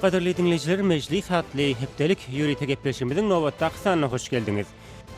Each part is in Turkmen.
Gadyrly diňleýjiler, Mejlis atly hepdelik ýörite gepleşigimiziň nobatdaky sanyna hoş geldiňiz.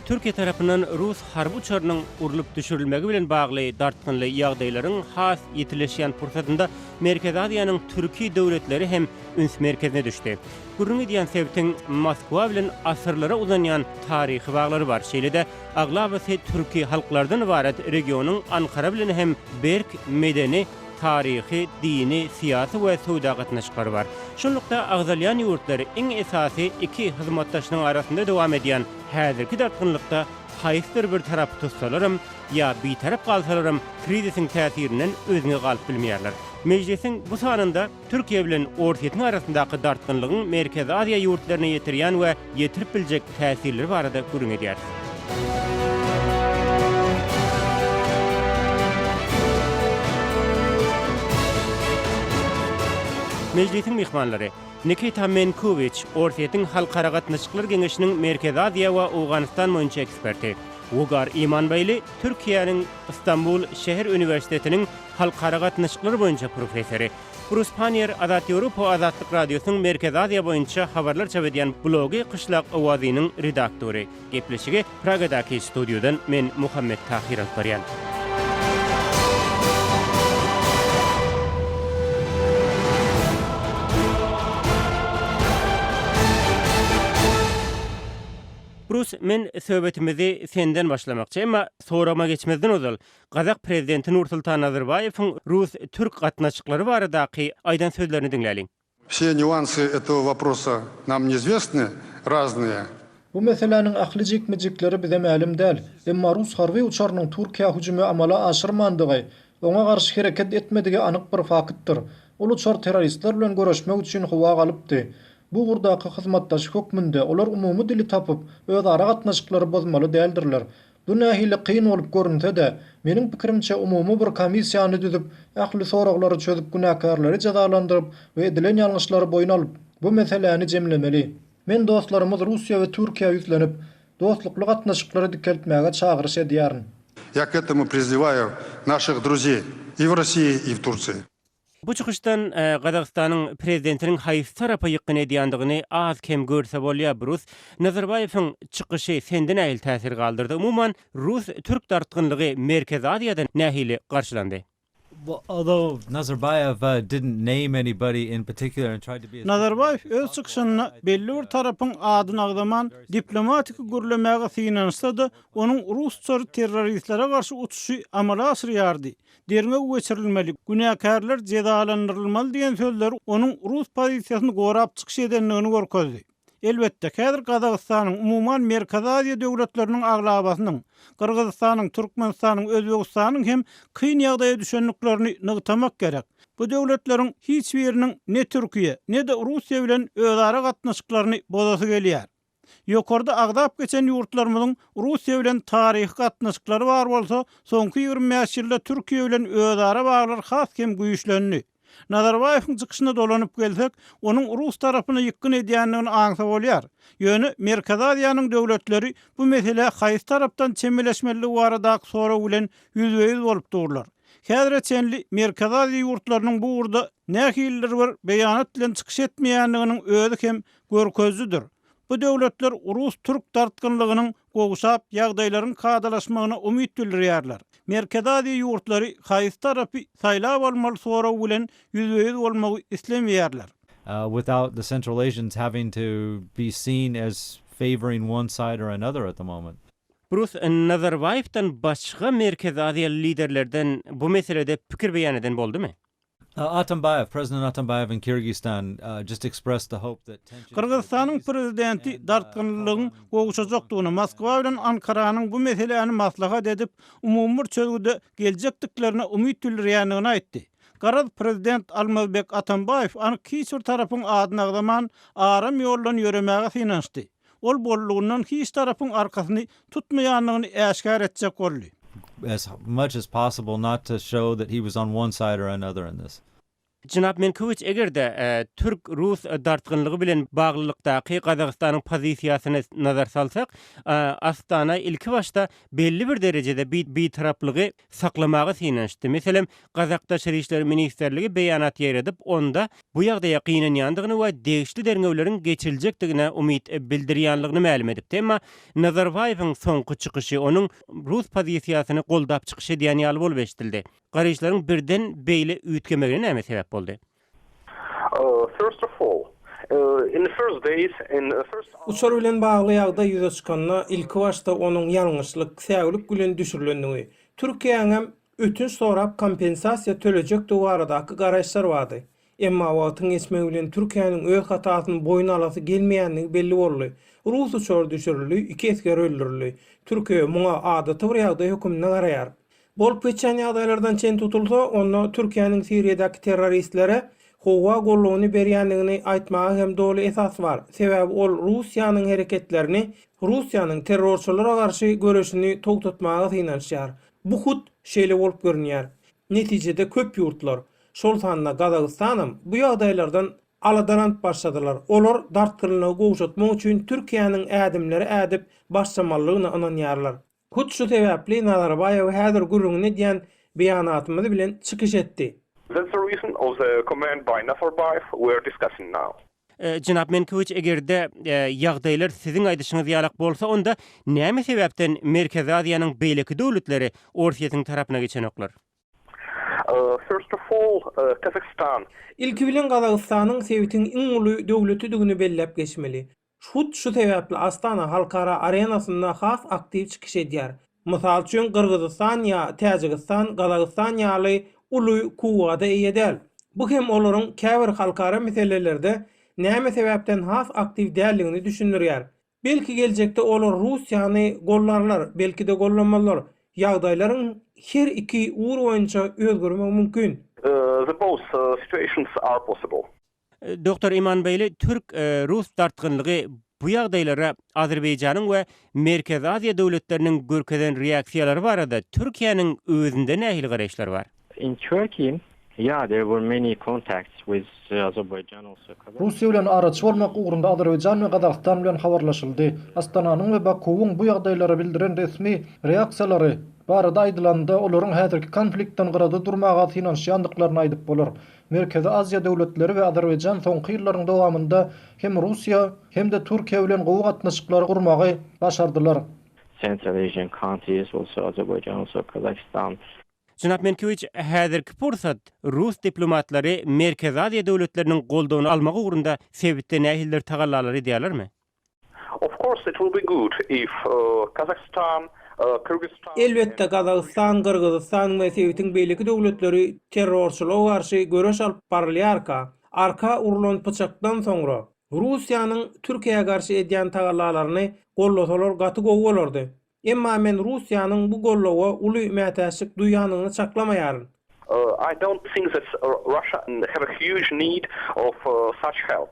Türkiýe tarapyndan rus harby uçarynyň urlup düşürilmegi bilen bagly dartgynly ýagdaýlaryň has ýitileşýän pursatynda Merkezi Aziýanyň türki döwletleri hem üns merkezine düşdi. Gürrüň edýän sebitiň Moskwa bilen asyrlara uzanýan taryhy baglary bar. Şeýle-de, aglabasy türki halklardan ybarat regionyň Ankara bilen hem berk medeni, taryhy, dini, syýasy we söwda gatnaşyklary bar. Şunlukda, agzalýan ýurtlar iň esasy iki hyzmatdaşynyň arasynda dowam edýän häzirki dartgynlykda haýsydyr bir tarapy tutsalaram ýa bitarap galsalaram krizisiň täsirinden özňe galyp bilmeýärler. Mejlisiň bu sanynda Türkiýe bilen Orsýetiň arasyndaky dartgynlygyň Merkezi Aziýa ýurtlaryna ýetirýän we ýetirip biljek täsirleri barada gürrüň edýäris. Mejlisiň myhmanlary, Nikita Menkuwiç, Orsýetiň Halkara gatnaşyklar geňeşiniň Merkezi Aziýa we Owganystan boýunça eksperti, Wugar Imanbaýly, Türkiýäniň Stambul şäher uniwersitetiniň Halkara gatnaşyklar boýunça professory Brus Panniýer Azat Ýewropa Azatlyk Radiosynyň Merkezi Aziýa boýunça habarlar çap edýän blogy Kyşlak owazynyň redaktory. Gepleşigi Pragadaky studiýadan men Muhammet Tahyr alyp barýan. Brus, men söhbetimizi senden başlamakçy. Emma soragyma geçmezden ozal, Gazak prezidenti Nursultan Nazarbaýewiň rus-türk gatnaşyklary baradaky aýdan sözlerini diňläliň. Wse nýuansy etogo woprosa nam niizwestny, raznyýe. Bu meseläniň ähli jikme-jikleri bize mälim däl, emma rus harby uçarynyň Türkiýä hüjümi amala aşyrmandygy, oňa garşy hereket etmedigi anyk bir faktdyr. Ol uçar terroristler bilen göreşmek üçin howa galypdy. Bu ugurdaky hyzmatdaşy hökmünde olar umumy dili tapyp, özara gatnaşyklary bozmaly däldirler. Bu nähili kyn bolup görünse-de, meniň pikirimçe umumy bir komissiýany düzüp, ähli soraglary çözüp günäkärleri jezalandyryp we edilen ýalňyşlary boýun alyp, bu meseläni jemlemeli. Men dostlarymyz Russiýa we Türkiýä ýüzlenip, dostlukly gatnaşyklary dikeltmäge çagyryş edýärin. Ya k etomu prizywayu naşih druzey i w Rossii i w Turtsii. Bu çykyşdan Gazagystanyň prezidentiniň haýsy tarapa ýykgyn edýändigini az-kem görse bolýar. Brus, Nazarbaýewiň çykyşy sende nähili täsir galdyrdy? Umuman, rus-türk dartgynlygy Merkezi Aziýada nähili garşylandy? Nazarbaýew öz çykyşynda belli bir tarapyň adyny agzaman, diplomatiki gürlemäge synanyşsa-da, onuň rus uçary terroristlere garşy uçuşy amala aşyrýardy Derňew geçirilmeli, günäkärler jezalandyrylmaly diýen sözleri onuň rus pozisiýasyny gorap çykyş edendigini görkezdi. Elbetde, häzir Gazagystanyň, umuman Merkezi Aziýa döwletleriniň aglabasynyň, Gyrgyzystanyň, Türkmenistanyň, Özbegistanyň hem kyn ýagdaýa düşendiklerini nygtamak gerek. Bu döwletleriň hiç biriniň ne Türkiýe, ne-de Russiýa bilen özara gatnaşyklaryny bozasy gelýär. Ýokarda agzap geçen ýurtlarymyzyň Russiýa bilen taryhy gatnaşyklary bar bolsa, soňky 25 ýylda Türkiýe bilen özara baglar has hem güýçlendi. Nazarbaýewiň çykyşyna dolanyp gelsek, onuň rus tarapyna ýykgyn edýändigini aňsa bolýar. Ýöne Merkezi Aziýanyň döwletleri bu meselä haýsy tarapdan çemeleşmelidigi baradaky sorag bilen ýüzbe-ýüz bolup durlar. Häzire çenli Merkezi Aziýa ýurtlarynyň bu ugurda nähilidir bir beýanat bilen çykyş etmeýändiginiň özi hem görkezijidir. Bu döwletler rus-türk dartgynlygynyň gowşap, ýagdaýlaryň kadalaşmagyna umyt bildirýärler. Merkezi Aziýa ýurtlary haýsy tarapy saýlap almaly soragy bilen ýüzbe-ýüz bolmagy islemeýärler. Without the Central Asians having to be seen as favoring one side or another at the moment. Brus Nazarbaýewden başga Merkezi Aziýaly liderlerden bu meselede pikir beýan eden boldumy? Atambaýew, President Atambaýew in Kyrgyzstan just expressed the hope that tensions Gyrgyzystanyň prezidenti dartgynlylygyň gowşajakdygyny, Moskwa bilen Ankaranyň bu meseläni maslahat edip, umumy bir çözgüde geljekdiklerine umyt bildirýändigini aýtdy. Garaz, prezident Almazbek Atambaýew anyk hiç bir tarapyň adyny agzaman, aram ýoldan ýöremäge synanyşdy. Ol bollugyndan hiç tarapyň arkasyny tutmaýandygyny äşgär etjek boldy. As much as possible not to show that he was on one side or another in this. Jenap Menkowiç, eger-de türk-rus dartgynlygy bilen baglylykdaky Gazagystanyň pozisiýasyna nazar salsak, Astana ilkibaşda belli bir derejede bitaraplygy saklamaga synanyşdy. Meselem, Gazak Daşary işler ministrligi beýanat ýaýradyp, onda bu ýagdaýa gynanýandygyny we degişli derňewleriň geçiriljekdigine umyt bildirýänligini mälim edipdi. Emma Nazarbaýewiň soňky çykyşy onuň rus pozisiýasyny goldap çykyş edýän ýaly bolup eşidildi. Garaýyşlaryň birden beýle üýtgemegine näme sebäp boldy? Uçar bilen bagly ýagdaý ýüze çykanda, ilkibaşda onuň ýalňyşlyk, säwlik bilen düşürilendigi, Türkiýäňem ötünç sorap kompensasiýa tölejekdigi baradaky garaýyşlar bardy. Emma wagtyň geçmegi bilen Türkiýäniň öz hatasyny boýun alasy gelmeýändigi belli boldy. Rus uçary düşürildi, iki esger öldürildi. Türkiýe muňa adaty bir ýagdaý höküminde garaýar. Bolup geçýän ýagdaýlardan çen tutulsa, onda Türkiýäniň Siriýadaky terroristlere howa goldawyny berýändigini aýtmaga hem doly esas bar. Sebäbi ol Russiýanyň hereketlerini, Russiýanyň terrorçylara garşy göreşini togtatmaga synanyşýar. Bu hut şeýle bolup görünýär. Netijede köp ýurtlar, şol sanda Gazagystanam bu ýagdaýlardan aladalanyp başladylar. Olar dartgynlygy gowşatmak üçin Türkiýäniň ädimleri ädip başlamalydygyna ynanýarlar. Hut şu sebäpli Nazarbaýew häzir gürrüňini edýän beýanatymyz bilen çykyş etdi. That's the reason of the comment by Nazarbayev we are discussing now. Jenap Menkowiç, eger-de ýagdaýlar siziň aýdyşyňyz ýalak bolsa, onda näme sebäpden Merkezi Aziýanyň beýleki döwletleri Orsýetiň tarapyna geçenoklar? First of all, Kazakhstan. Ilki bilen Gazagystanyň sebitiň iň uly döwletidigini belläp geçmeli. Hut şu sebäpli Astana halkara arenasynda has aktiw çykyş edýär. Mysal üçin, Gyrgyzystan ýa Täjigistan Gazagystan ýaly uly kuwwata eýe däl. Bu hem olaryň käbir halkara meselelerde näme sebäpden has aktiw däldigini düşündirýär. Belki geljekde olar Russiýany gollarlar, belki-de gollamazlar. Ýagdaýlaryň her iki ugur boýunça özgermegi mümkin. The both situations are possible. Doktor Imanbeýli türk, rus dartgynlygy bu ýagdaýlara Azerbaýjanyň we Merkezi Aziýa döwletleriniň görkezen reaksiýalary barada Türkiýäniň özünde nähili garaýyşlar bar? In Turkey, yeah, there were many contacts with Azerbaijan also Kazakhstan. Russiýa bilen araçy bolmak ugrunda Azerbaýjan we Gazagystan bilen habarlaşyldy. Astananyň we Bakuwyň bu ýagdaýlara bildiren resmi reaksiýalary barada aýdylanda, olaryň häzirki konfliktden gyrada durmaga synanyşýandyklaryny aýdyp bolar. Merkezi Aziýa döwletleri we Azerbaýjan soňky ýyllaryň dowamynda hem Russiýa, hem-de Türkiýe bilen gowy gatnaşyklary gurmagy başardylar. Central Asian countries, also Azerbaijan, also Kazakhstan. Jenap Menkewiç, häzirki pursat rus diplomatlary Merkezi Aziýa döwletleriniň goldawyny almak ugrunda sebitde nähilidir tagallalary edýärlermi? Of course it will be good if Kazakhstan, Kyrgyzstan Elbetde, Gazagystan, Gyrgyzystan we sebitiň beýleki döwletleri terrorçylyga garşy göreş alyp barylýarka, arka urlan pyçakdan soňra, Russiýanyň Türkiýä garşy edýän tagallalaryny gollasalar gaty gowy bolardy. Emma men Russiýanyň bu goldawa uly mätäçlik duýýanyny çaklamaýaryn. I don't think that Russia have a huge need of such help.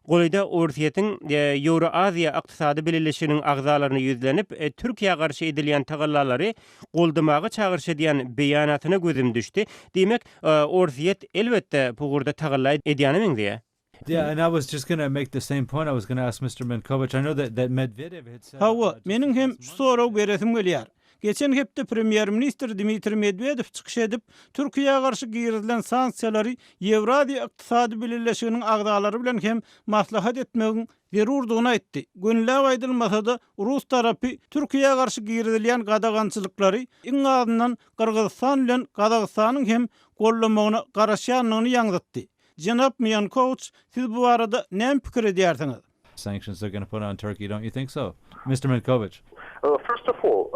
Golaýda Orsýetiň Ýewroaziýa ykdysady bileleşiginiň agzalaryna ýüzlenip, Türkiýä garşy edilýän tagallalary goldamaga çagyryş edýän beýanatyna gözüm düşdi. Diýmek, Orsýet, elbetde, bu ugurda tagalla edýäne meňzeýär. Yeah, and I was just gonna make the same point. I was gonna ask Mister Menkovic. I know that that Medvedev had said. Hawa, meniň hem şu soragy beresim gelýär. Geçen hepde premýer-ministr Dmitriý Medwedew çykyş edip, Türkiýä garşy girizilen sanksiýalary Ýewraziýa Ykdysady Bileleşiginiň agzalary bilen hem maslahat etmegiň zerurdygyny aýtdy. Gönüläp aýdylmasa-da, rus tarapy Türkiýä garşy girizilýän gadagançylyklary iň azyndan Gyrgyzystan bilen Gazagystanyň hem goldamagyna garaşýandygyny ýaňzytdy. Jenap Miýankowiç, siz bu barada näme pikir edýärsiňiz? Sanctions they're gonna put on Turkey, don't you think so? Mister Menkovic. First of all,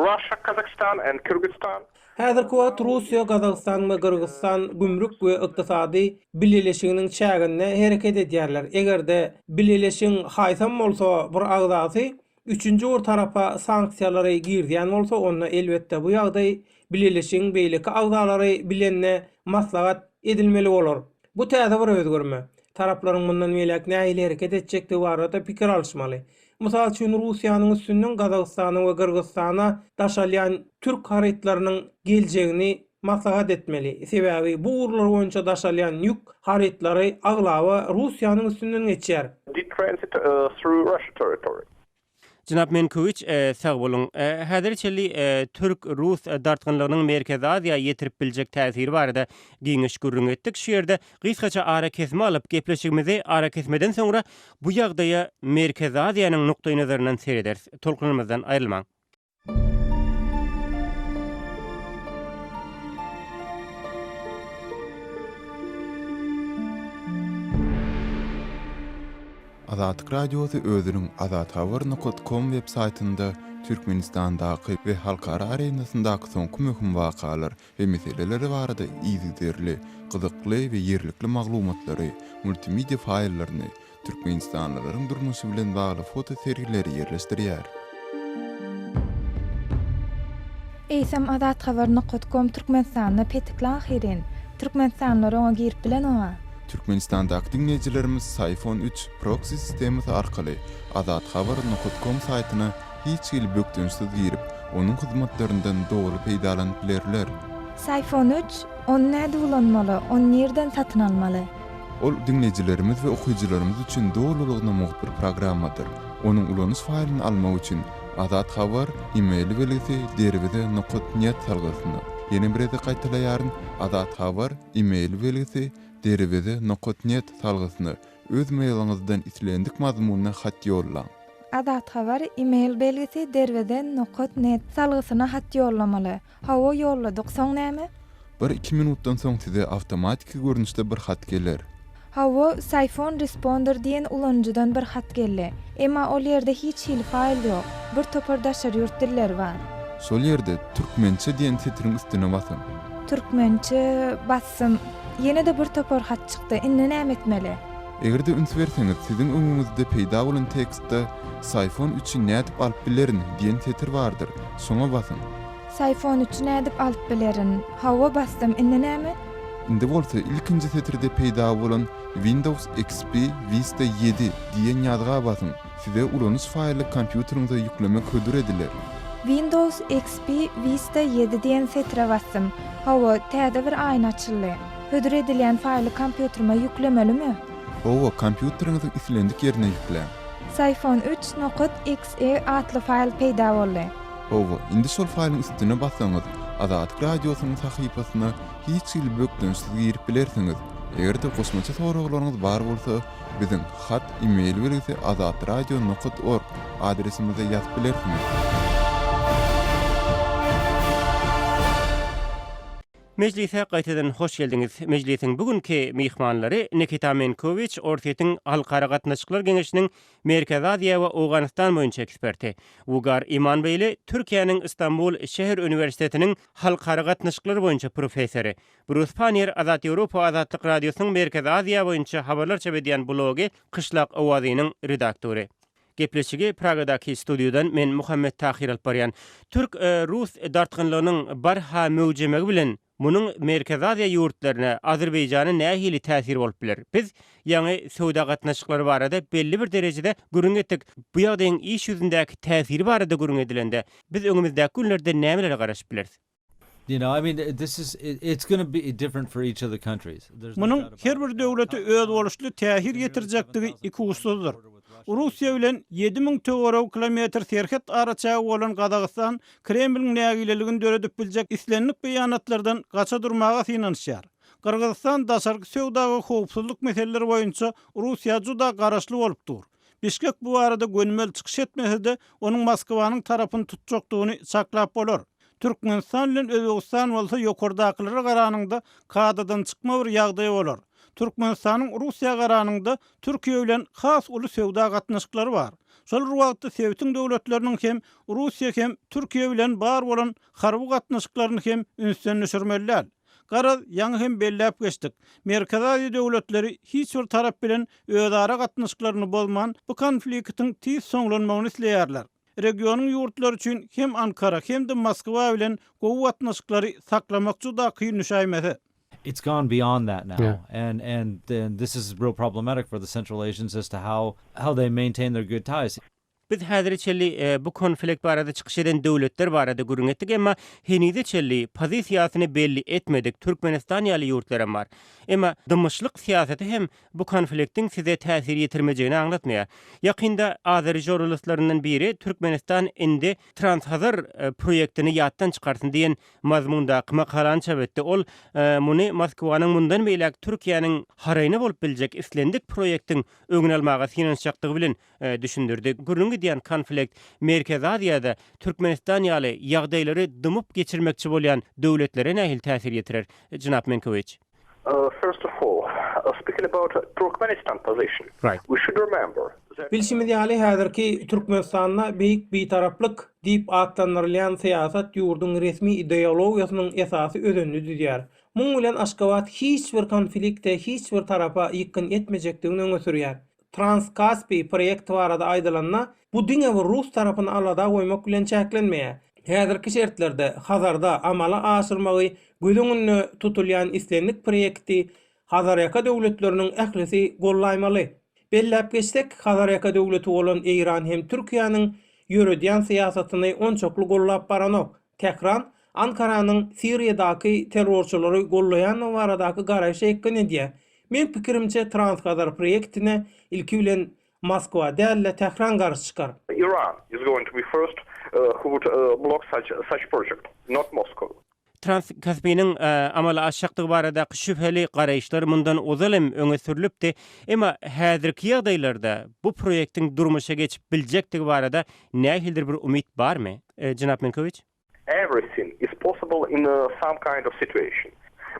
Russia, Kazakhstan and Kyrgyzstan. Häzirki wagt Russiýa, Gazagystan we Gyrgyzystan gümrük we ykdysady bileleşiginiň çäginde hereket edýärler. Eger-de bileleşigiň haýsam bolsa bir agzasy üçünji bir tarapa sanksiýalary girizýän bolsa, onda elbetde bu ýagdaý bileleşigiň beýleki agzalary bilende maslahat edilmeli bolar. Bu täze bir özgerme. Taraplaryň mundan beýläk nähili hereket etjekdigi barada pikir alyşmaly. Mysal üçin, Russiýanyň üstünden Gazagystana we Gyrgyzystana daşalýan türk harytlarynyň geljegini. maslahat etmeli. Sebäbi bu ugurlar boýunça daşalýan ýük harytlary aglaba Russiýanyň üstünden geçýär. Did transit through Russia territory. Jenap Menkowiç, sag boluň. Häzire çenli türk-rus dartgynlygynyň Merkezi Aziýa ýetirip biljek täsiri barada giňiş gürrüň etdik. Şu ýerde gysgaça arakesme alyp, gepleşigimizi arakesmeden soňra bu ýagdaýa Merkezi Aziýanyň nukdaýnazaryndan serederis. Tolkunymyzdan aýrylmaň. Azatlyk Radiosy özüniň azathabar nokat kom web saýtynda Türkmenistandaky we halkara arenasyndaky soňky möhüm wakalar we meseleler barada yzygiderli, gyzykly we ýerlikli maglumatlary, multimedia faýllaryny, türkmenistanlylaryň durmuşy bilen bagly foto sergileri ýerleşdirýär. Eýsem Azathabar nokat kom Türkmenistanda petikli ahyryn. Türkmenistanlylar oňa girip bilenoga. Türkmenistandaky diňleýjilerimiz Syfon üç proksi sistemasy arkaly Azathabar nokat kom saýtyna hiç hili bökdençsiz girip, onuň hyzmatlaryndan doly peýdalanyp bilerler. Syfon üç, ony nädip ulanmaly, ony nirden satyn almaly? Ol diňleýjilerimiz we okyjylarymyz üçin dolulygyna mugt bir programmadyr. Onuň ulanyş faýlyny almak üçin Azat Habar e-mail belgisi derweze nokat net salgysyna, ýene bir gezek gaýtalaýaryn, Azat Habar e-mail belgisi derweze nokat net salgysyna öz mailiňizden islendik mazmunda hat ýollaň. Azat Habar e-mail belgisi derweze nokat net salgysyna hat ýollamaly. Hawa ýolladyk, soň näme? Bir-iki minutdan soň size awtomatiki görnüşde bir hat geler. Hawa, Syphon Responder diýen ulanyjydan bir hat geldi. Emma ol ýerde hiç hili faýl ýok. Bir topar daşary ýurt dilleri bar. Şol ýerde Türkmençe diýen setiriň üstüne basyň. Türkmençe basdym. Ýene-de bir topar hat çykdy. Indi näme etmeli? Eger-de üns berseňiz, siziň öňüňizde peýda bolan tekstde Syphon üçi nädip alyp bilerin diýen setir bardyr. Şoňa basyň. Syphon üçi nädip alyp bilerin? Hawa basdym, indi näme? Indi bolsa ilkinji setirde peýda bolan Windows XP Vista ýedi diýen ýazga basyň. Size ulanyş faýly kompýuteriňize ýüklemek hödür ediler. Windows XP Vista ýedi diýen setire basdym. Hawa, täze bir aýna açyldy. Hödür edilýän faýly kompýuterime ýüklemelimi? Hawa, kompýuteriňiziň islendik ýerine ýükläň. Syphon üç nokat XE atly faýl peýda boldy. Hawa, indi şol faýlyň üstüne bassaňyz, Azatlyk Radiosynyň sahypasyna hiç hili bökdençsiz girip bilersiňiz. Eger-de goşmaça soraglaryňyz bar bolsa, biziň hat e-mail belgisi azatradio nokat org adresimize ýazyp bilersiňiz. Mejlise gaýtadan hoş geldiňiz. Mejlisiň bu günki myhmanlary Nikita Menkowiç, Orsýetiň Halkara gatnaşyklar geňeşiniň Merkezi Aziýa we Owganystan boýunça eksperti, Wugar Imanbeýli, Türkiýäniň Stambul şäher uniwersitetiniň halkara gatnaşyklary boýunça professory, Brus Panniýer, Azat Ýewropa Azatlyk Radiosynyň Merkezi Aziýa boýunça habarlar çap edýän blogy Kyşlak owazynyň redaktory. Gepleşigi Pragadaky studiýadan men Muhammet Tahyr alyp barýan. Türk, rus dartgynlygynyň barha möwjemegi bilen munuň Merkezi Aziýa ýurtlaryna, Azerbaýjana nähili täsiri bolup biler? Biz ýaňy söwda gatnaşyklary barada belli bir derejede gürrüň etdik. Bu ýagdaýyň iş ýüzündäki täsiri barada gürrüň edilende, biz öňümizdäki günlerde nämelere garaşyp bileris? You know, I mean, this is it's gonna be different for each of the countries. Munuň her bir döwlete özboluşly täsir ýetirjekdigi ikuçsuzdyr. Russiýa bilen 7000 töweregi kilometr serhet araçägi bolan Gazagystan Kremliň nägileligini döredip biljek islendik beýanatlardan gaça durmaga synanyşýar. Gyrgyzystan daşarky söwda we howpsuzlyk meseleleri boýunça Russiýa juda garaşly bolup dur. Bişkek bu barada gönümel çykyş etmese-de, onuň Moskwanyň tarapyny tutjakdygyny çaklap bolar. Türkmenistan bilen Özbegistan bolsa ýokardakylara garanyňda kadadan çykma bir ýagdaý bolar. Türkmenistanyň Russiýa garanyňda Türkiýe bilen has uly söwda gatnaşyklary bar. Şol bir wagtda sebitiň döwletleriniň hem Russiýa hem Türkiýe bilen bar bolan harby gatnaşyklaryny hem ünsden düşürmeli däl. Garaz, ýaňy hem belläp geçdik, Merkezi Aziýa döwletleri hiç bir tarap bilen özara gatnaşyklaryny bozman, bu konfliktiň tiz soňlanmagyny isleýärler. Regionyň ýurtlary üçin hem Ankara, hem-de Moskwa bilen gowy gatnaşyklary saklamak juda kyn düşäýmese. It's gone beyond that now and and this is real problematic for the Central Asians as to how how they maintain their good ties. Biz häzire çenli bu konflikt barada çykyş eden döwletler barada gürrüň etdik, emma henize çenli pozisiýasyny belli etmedik Türkmenistan ýaly ýurtlaram bar. Emma dymyşlyk syýasaty hem bu konfliktiň size täsir ýetirmejegini aňlatmaýar. Ýakynda azeri žurnalistlaryndan biri Türkmenistan indi Transhazar proýektini ýatdan çykarsyn diýen mazmundaky makalany çap etdi. Ol muny Moskwanyň mundan beýläk Türkiýäniň haraýyna bolup biljek islendik proýektiň öňüni almaga synanyşjakdygy bilen düşündirdi. Gürrüňi gidýän konflikt Merkezi Aziýada Türkmenistan ýaly ýagdaýlary dymyp geçirmekçi bolýan döwletlere nähili täsir ýetirer, jenap Menkowiç? First of all, speaking about Turkmenistan position, we should remember that. Bilşimiz ýaly, häzirki Türkmenistanda Beýik Bitaraplyk diýip atlandyrylýan syýasat ýurduň resmi ideologiýasynyň esasy özenini düzýär. Muň bilen Aşgabat hiç bir konflikte hiç bir tarapa ýykgyn etmejekdigini öňe sürýär. Trans-Kaspi proýekti barada aýdylanda, bu diňe bir rus tarapyny alada goýmak bilen çäklenmeýär. Häzirki şertlerde Hazarda amala aşyrmagy göz öňünde tutulýan islendik proýekti Hazarýaka döwletleriniň ählisi gollaýmaly. Belläp geçsek, Hazarýaka döwleti bolan Eýran hem Türkiýäniň ýöredýän syýasatyny onçakly gollap baranok. Tähran Ankaranyň Siriýadaky terrorçylary gollaýandygy baradaky garaýşa ýykgyn edýär. Meň pikirimçe Transhazar proýektine ilki bilen Moskwa däl-de Tähran garşy çykar. Iran is going to be first who would block such such project, not Moscow. Trans-Kaspiniň amala aşjakdygy baradaky şübheli garaýyşlar mundan ozal hem öňe sürlüpdi. Emma häzirki ýagdaýlarda bu proýektiň durmuşa geçip biljekdigi barada nähilidir bir umyt barmy? Jenap Menkowiç? Everything is possible in some kind of situation.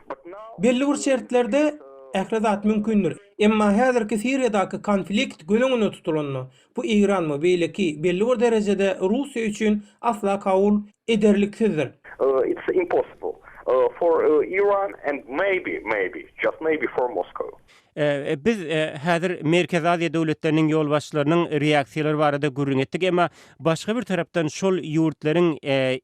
But now. Belli bir şertlerde ähli zat mümkindir. Emma häzirki Siriýadaky konflikt göz öňünde tutulanda, bu Eýran we beýleki belli bir derejede Russiýa üçin asla kabul ederliksizdir. It's impossible for Iran and maybe, maybe, just maybe for Moscow. Biz häzir Merkezi Aziýa döwletleriniň ýolbaşçylarynyň reaksiýalary barada gürrüň etdik, emma başga bir tarapdan şol ýurtlaryň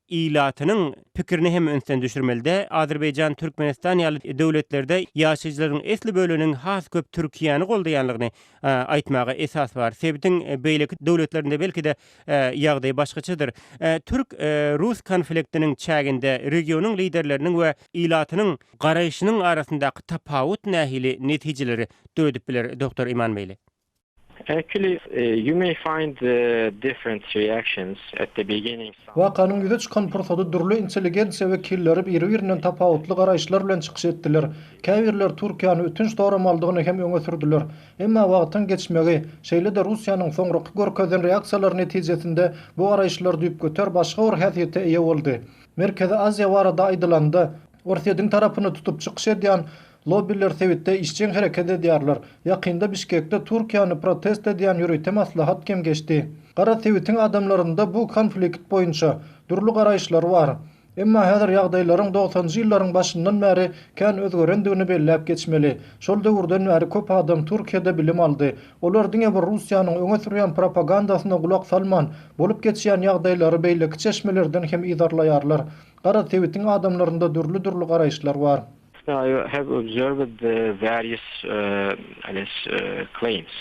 ilatynyň pikirini hem ünsden düşürmeli däl. Azerbaýjan, Türkmenistan ýaly döwletlerde ýaşaýjylaryň esli böleginiň has köp Türkiýäni goldaýanlygyny aýtmaga esas bar. Sebitiň beýleki döwletlerinde belki-de ýagdaý başgaçadyr. Türk-rus konfliktiniň çäginde regionyň liderleriniň we ilatynyň garaýşynyň arasyndaky tapawut nähili netijeleri döredip biler, doktor Imanbeýli? Actually, you may find different reactions at the beginning. Wakanyň ýüze çykan pursady dürli intelligensiýa wekilleri biri-birinden tapawutly garaýyşlar bilen çykyş etdiler. Käbirler Türkiýäni ötünç soramalydygyny hem öňe sürdüler. Emma wagtyň geçmegi, şeýle-de Russiýanyň soňraky görkezen reaksiýalary netijesinde bu garaýyşlar düýpgöter başga bir häsiýete eýe boldy. Merkezi Aziýa barada aýdylanda, Orsýetiň tarapyny tutup çykyş edýän lobbiler sebitde işjeň hereket edýärler. Ýakynda Bişkekde Türkiýäni protest edýän ýörite maslahat hem geçdi. Garaz sebitiň adamlarynda bu konflikt boýunça dürli garaýyşlar bar. Emma häzir ýagdaýlaryň dogsanjy ýyllaryň başyndan bäri kän özgerendigini belläp geçmeli. Şol döwürden bäri köp adam Türkiýede bilim aldy. Olar diňe bir Russiýanyň öňe sürýän propagandasyna gulak salman, bolup geçýän ýagdaýlary beýleki çeşmelerden hem yzarlaýarlar. Garaz, sebitiň adamlarynda dürli-dürli garaýyşlar bar. I have observed various claims.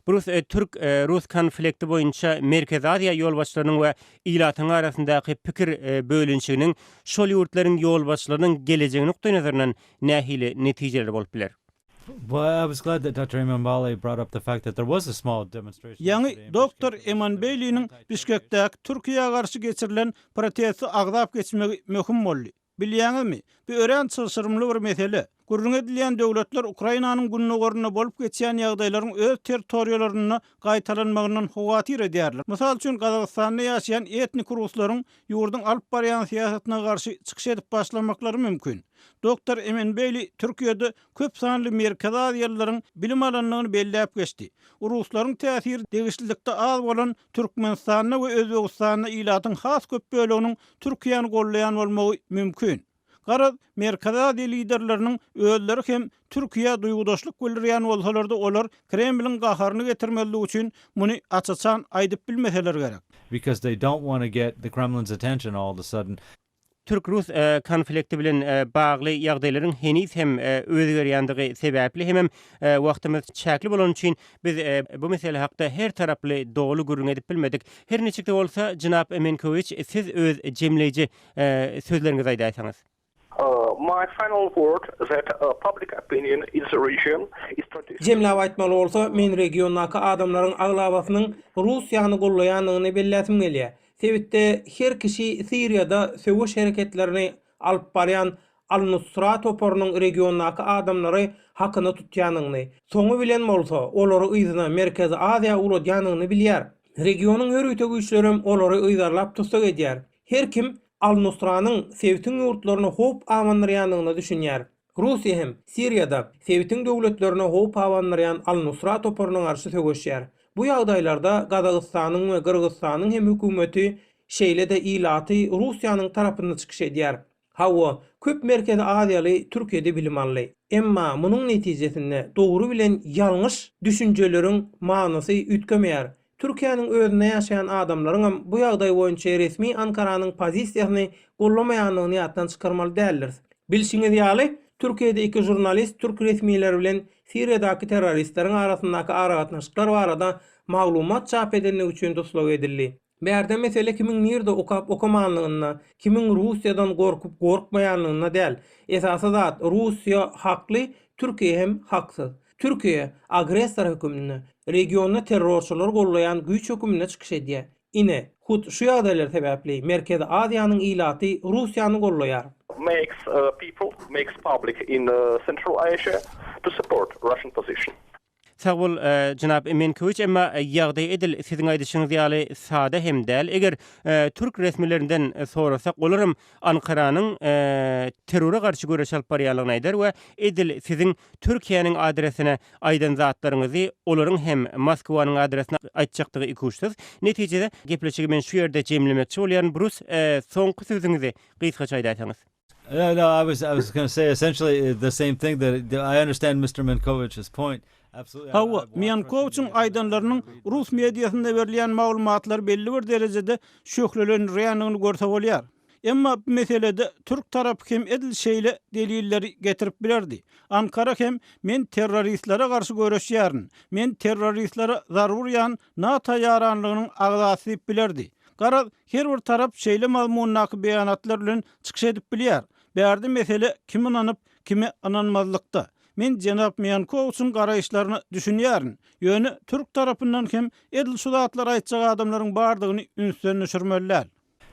Rus türk rus konflikti boýunça Merkezi Aziýa ýolbaşçylarynyň we ilatyň arasyndaky pikir bölünişiginiň şol ýurtlaryň ýolbaşçylarynyň gelejegi nukdaýnazaryndan nähili netijeleri bolup biler? Ýaňy doktor Emanbeýliniň Bişkekdäki Türkiýä garşy geçirilen protesti agzap geçmegi möhüm boldy. Bilýäňizmi, bu örän çylşyrymly bir mesele. Gürrüňi edilýän döwletler Ukrainanyň gündogarynda bolup geçýän ýagdaýlaryň öz territoriýalarynda gaýtalanmagyndan howatyr edýärler. Mysal üçin, Gazagystanda ýaşaýan etniki ruslaryň ýurduň alyp barýan syýasatyna garşy çykyş edip başlamaklary mümkin. Doktor Emenbeýli Türkiýede köp sanly merkezi aziýalylaryň bilim alandygyny belläp geçdi. Ruslaryň täsiri degişlilikde az bolan Türkmenistanda we Özbegistanda ilatyň has köp böleginiň Türkiýäni goldaýan bolmagy mümkin. Garaz, Merkezi Aziýa liderleriniň özleri hem Türkiýä duýgudaşlyk bildirýän bolsalar-da olar Kremliň gaharyny getirmezlik üçin muny aç-açan aýdyp bilmeseler gerek. Because they don't want to get the Kremlin's attention all of a sudden. Türk-rus konflikti bilen bagly ýagdaýlaryň heniz hem özgerýändigi sebäpli hemem wagtymyz çäkli bolany üçin biz bu mesele hakda her taraply doly gürrüň edip bilmedik. Her niçik-de bolsa, jenap Menkowiç, siz öz jemleýji sözleriňizi aýdaýsaňyz. My final word that public opinion in the region is traditionally. Jemläp aýtmaly bolsa, men regiondaky adamlaryň aglabasynyň Russiýany gollaýandygyny belläsim gelýär. Sebitde her kişi Siriýada söweş hereketlerini alyp barýan Al-Nusra toparynyň regiondaky adamlary hakyna tutýanyny, soňy bilen bolsa olary yzyna Merkezi Aziýa ugradýanyny bilýär. Regionyň ýörite güýçlerem olary yzarlap tussag edýär. Her kim Al-Nusranyň sebitiň ýurtlaryna howp abandyrýandygyna düşünýär. Russiýa hem Siriýada sebitiň döwletlerine howp abandyrýan Al-Nusra toparyna garşy söweşýär. Bu ýagdaýlarda Gazagystanyň we Gyrgyzystanyň hem hökümeti, şeýle-de ilaty Russiýanyň tarapynda çykyş edýär. Hawa, köp Merkezi Aziýaly Türkiýede bilim aldy. Emma munuň netijesinde dogry bilen ýalňyş düşünjeleriň manysy üýtgemeýär. Türkiýäniň özünde ýaşaýan adamlaryňam bu ýagdaý boýunça resmi Ankaranyň pozisiýasyny gollamaýandygyny ýatdan çykarmaly däldiris. Bilşiňiz ýaly, Türkiýede iki žurnalist türk resmileri bilen Siriýadaky terroristleriň arasyndaky aragatnaşyklar barada maglumat çap edendigi üçin tussag edildi. Bärde mesele kimiň nirde okap okamanlygynda, kimiň Russiýadan gorkup gorkmaýanlygynda däl. Esasy zat Russiýa hakly, Türkiýe hem haksyz. Türkiýe agressor höküminde, regionda terrorçylary gollaýan güýç höküminde çykyş edýär. Ine, hut şu ýagdaýlar sebäpli Merkezi Aziýanyň ilaty Russiýany gollaýar. Makes people, makes public in Central Asia to support Russian position. Sag bol, jenap Menkowiç, emma ýagdaý edil siziň aýdyşyňyz ýaly sada hem däl. Eger türk resmilerinden sorasak, olaram Ankaranyň terrora garşy göreş alyp barýanlygyny aýdar we edil siziň Türkiýäniň adresine aýdan zatlaryňyzy olaryň hem Moskwanyň adresine aýtjakdygy ikuçsuz. Netijede, gepleşigi men şu ýerde jemlemekçi bolýaryn. Brus, soňky sözüňizi gysgaça aýdaýsaňyz. No, no, I was I was going to say essentially uh, the same thing that I understand Mr. Menkovich's point. Absolutely. Hawa, Miankowiçiň aýdanlarynyň rus mediasynda berilýän maglumatlary belli bir derejede şöhlelendirýändigini görse bolýar. Emma bu meselede türk tarapy hem edil şeýle delilleri getirip bilerdi. Ankara hem men terroristlere garşy göreşýärin, men terroristlere zarba urýan NATO ýaranlygynyň agzasy diýip bilerdi. Garaz, her bir tarap şeýle mazmundaky beýanatlar bilen çykyş edip bilýär. Bärde mesele kime ynanyp, kime ynanmazlykda. Men jenap Miankowiçiň garaýyşlaryna düşünýärin. Ýöne türk tarapyndan hem edil şu zatlary aýtjak adamlaryň bardygyny ünsden düşürmeli däl.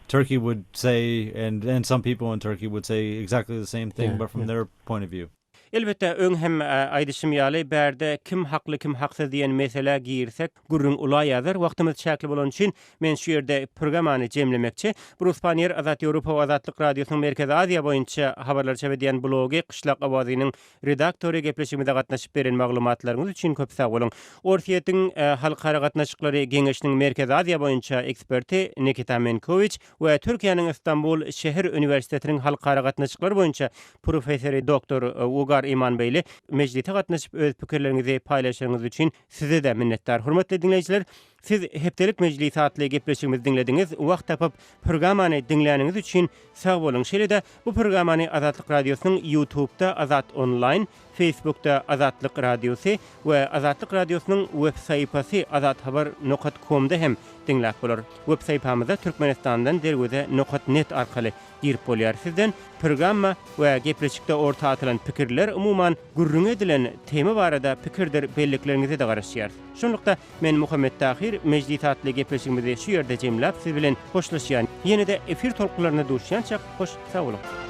Turkey would say and and some people in Turkey would say exactly the same thing but from their point of view. Elbetde, öň hem aýdyşym ýaly, bärde kim hakly, kim haksyz diýen meselä girsek, gürrüň ula ýazar. Wagtymyz çäkli bolany üçin, men şu ýerde programmany jemlemekçi. Brus Panniýer Azat Ýewropa we Azatlyk Radiosynyň Merkezi Aziýa boýunça habarlary çap edýän blogy Gyşlak owazynyň redaktory gepleşigimize gatnaşyp beren maglumatlaryňyz üçin köp sag boluň. Orsýetiň Halkara gatnaşyklary geňeşiniň Merkezi Aziýa boýunça eksperti Nikita Menkowiç we Türkiýäniň Istanbul şäher uniwersitetiniň halkara gatnaşyklary boýunça professory doktor Wugar Imanbeýli mejlise gatnaşyp öz pikirleriňizi paýlaşanyňyz üçin size-de minnetdar. Hormatly diňleýjiler, siz Hepdelik mejlis atly gepleşigimizi diňlediňiz. Wagt tapyp programmany diňläniňiz üçin sag boluň. Şeýle-de bu programmany Azatlyk Radiosynyň Ýutubda Azat Onlaýn, Facebookda Azatlyk Radiosy we Azatlyk Radiosynyň web sahypasy azathabar nokat komda hem diňläp bolar. Web sahypamyza Türkmenistandan derweze nokat net arkaly girip bolýar. Sizden prgamma we gepleşikde orta atylan pikirler, umuman gürrüňi edilen tema barada pikirdir bellikleriňize-de garaşýarys. Şunlukda men Muhammet Tahyr Mejlis atly gepleşigimizi şu ýerde jemläp siz bilen hoşlaşýan. Ýene-de efir tolkunlarynda duşýançak hoş sag boluň.